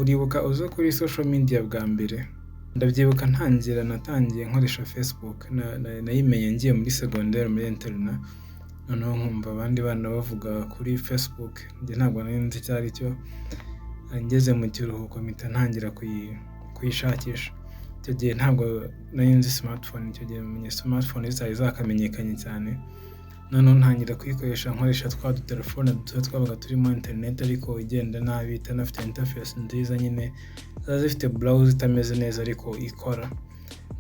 Uribuka uza kuri social media bwa mbere? Ndabyibuka ntangira, natangiye nkoresha Facebook, nayimenye ngiye muri secondaire, muri internat. Noneho nkumva abandi bana bavuga kuri Facebook, njye ntabwo nari nzi icyo ari cyo. Ngeze mu kiruhuko mpita ntangira kuyishakisha. Icyo gihe ntabwo nari nzi smartphone, icyo gihe menye smartphone zitari zakamenyekanye cyane. Noneho ntangira kuyikoresha nkoresha twa dutelefone duto twabaga turimo internet ariko igenda nabi, itanafite interface nziza nyine, ziba zifite browser itameze neza ariko ikora.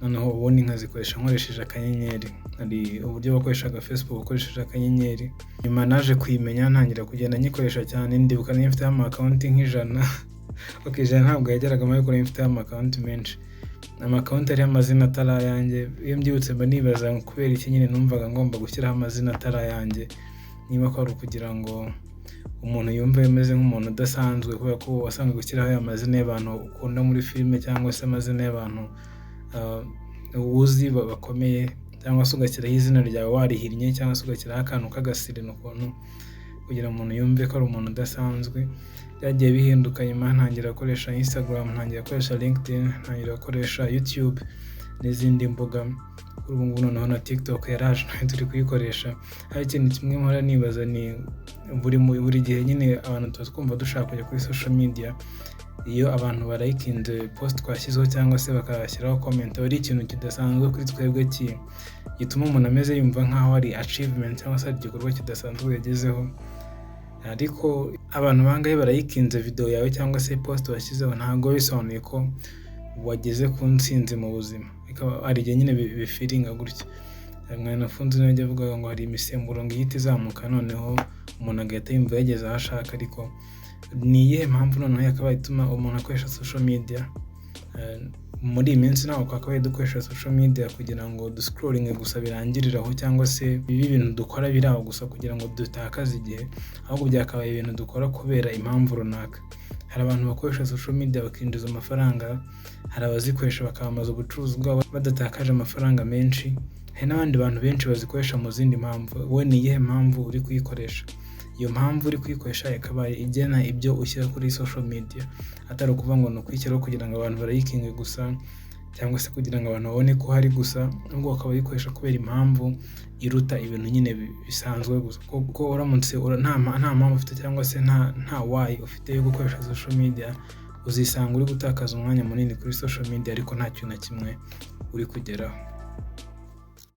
Noneho ubundi nkazikoresha nkoresheje akanyenyeri. Hari uburyo bakoreshaga Facebook ukoresheje akanyenyeri. Nyuma naje kuyimenya, ntangira kugenda nyikoresha cyane. Ndibuka nari mfiteho ama account nk'ijana. Ok, 100 ntabwo yageragamo, ariko nari mfiteho ama account menshi. Ama account ariho amazina atari ayanjye. Iyo mbyibutse mba nibaza kubera iki nyine numvaga ngomba gushyiraho amazina atari ayanjye. Niba kwari ukugira ngo umuntu yumve ameze nk'umuntu udasanzwe, kubera ko wasangaga ushyiraho aya mazina y'abantu ukunda muri filime cyangwa se amazina y'abantu uzi bakomeye, cyangwa se ugashyiraho izina ryawe warihinnye, cyangwa se ugashyiraho akantu k'agasirino ukuntu, kugira ngo umuntu yumve ko ari umuntu udasanzwe. Byagiye bihinduka nyuma, ntangira gukoresha Instagram, ntangira gukoresha LinkedIn, ntangira gukoresha YouTube n'izindi mbuga. Kuri ubu ngubu noneho na TikTok yaraje, nayo turi kuyikoresha. Hari ikintu kimwe mpora nibaza, ni buri gihe nyine abantu tuba twumva dushaka kujya kuri social media. Iyo abantu barayikinze post twashyizeho cyangwa se bakashyiraho comment, aba ari ikintu kidasanzwe kuri twebwe, gituma umuntu ameze yumva nk'aho ari achievement cyangwa se ari igikorwa kidasanzwe yagezeho. Ariko abantu bangahe barayikinze video yawe cyangwa se post washyizeho, ntabwo biba bisobanuye ko wageze ku ntsinzi mu buzima. Ariko hari igihe nyine bifeelinga gutyo. Mwanafunzi niwe wajya avuga ngo hari imisemburo ngo ihita izamuka, noneho umuntu agahita yumva yageze aho ashaka. Ariko ni iyihe mpamvu noneho yakabaye ituma umuntu akoresha social media? Muri iyi minsi ntabwo twakabaye dukoresha social media kugira ngo duscrollinge gusa birangirire aho, cyangwa se bibe ibintu dukora biri aho gusa kugira ngo dutakaze igihe, ahubwo byakabaye ibintu dukora kubera impamvu runaka. Hari abantu bakoresha social media bakinjiza amafaranga, hari abazikoresha bakamamaza ubucuruzi bwabo badatakaje amafaranga menshi, hari n'abandi bantu benshi bazikoresha mu zindi mpamvu. Wowe ni iyihe mpamvu uri kuyikoresha? Iyo mpamvu uri kuyikoresha yakabaye igena ibyo ushyira kuri social media, atari ukuvuga ngo ni ukuyishyiraho kugira ngo abantu barayikinge gusa, cyangwa se kugira ngo abantu babone ko uhari gusa, ahubwo ukaba uyikoresha kubera impamvu iruta ibintu nyine bisanzwe gusa. Kuko uramutse nta mpamvu ufite cyangwa se nta why ufite yo gukoresha social media, uzisanga uri gutakaza umwanya munini kuri social media ariko nta kintu na kimwe uri kugeraho.